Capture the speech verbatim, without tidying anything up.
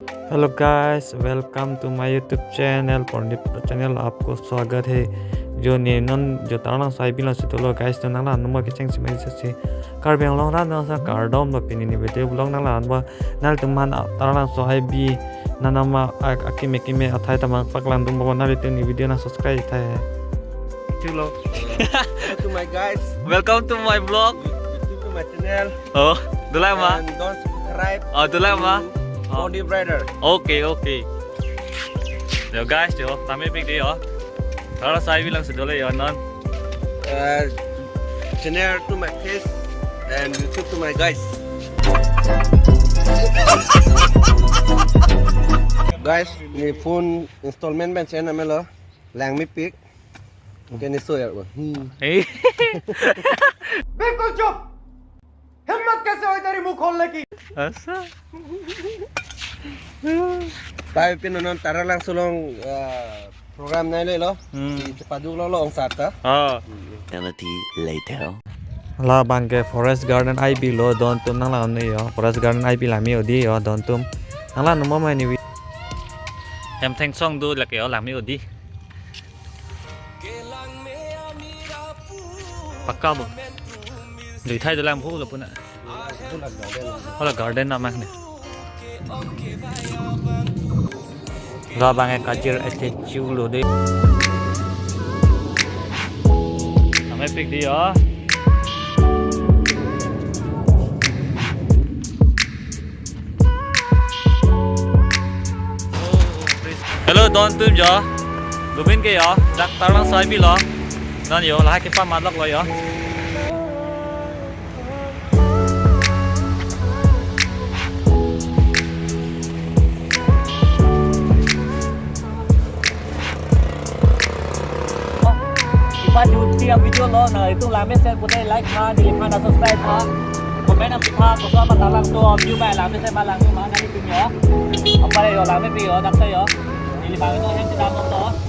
Hello guys, welcome to my YouTube channel, Pondip channel, आपको स्वागत है। जो ne non jo Taralangso I B alongsi dolo guys, to nangli anumma kecheng si mai sesi Karbi Anglong rat nang sa kardom ba pini ne video vlog nangli anba nangtum aphan Taralangso I B nanama ak- akeme keme athai ta nangpaklang dun ba nangtum ne video nang subscribe thai. Chulo. Hello to my guys. Welcome to my vlog. Welcome to my channel. Oh, dolang ma? And don't subscribe. Oh, dolang ma? To Oh. Pondip Rider. Okay, okay. Yo guys, yo, langmepik dei yo. Taralangso I B alongsi dolo yo non. Uh, channel to my face and YouTube to my guys. Guys, ne phone installment pen chena melo. Langmepik. Kene so ya. Hmm. Eh. बिल्कुल चुप। हिम्मत कैसे हुई तेरी मुंह खोलने की? Asa. Pai pin non Taralangso along, ah, program nai le lo. Hmm. Si chepaduk lo lo ong sat ta. Oh. Eternity later. Labangke Forest Garden I B lo dontum nanglang yo. Forest Garden I B langme-o dei yo dontum. Nanglang mo mai ni wi. Hem thengsong do lake yo langme-o dei. Pakka bo. Dui thai dolang phu lo puna. Hala garden na mak ne. Labangke Kajir ete chu lo dei. Langmepik dei yo. Hello dontum yo. Lubin ke yo. Dak Taralangso I B lo. Non yo, lahai kepamat lok lo yo. Ipa juti a video lo na itum langmesen pute like ma, neli aphan subscribe ma, comment am pitha, koso ma Taralangso view ba langmesen ma lang ma nelitum yo. Apa yo langmepik yo, dak ta yo. Neli ba to hem ti dam to.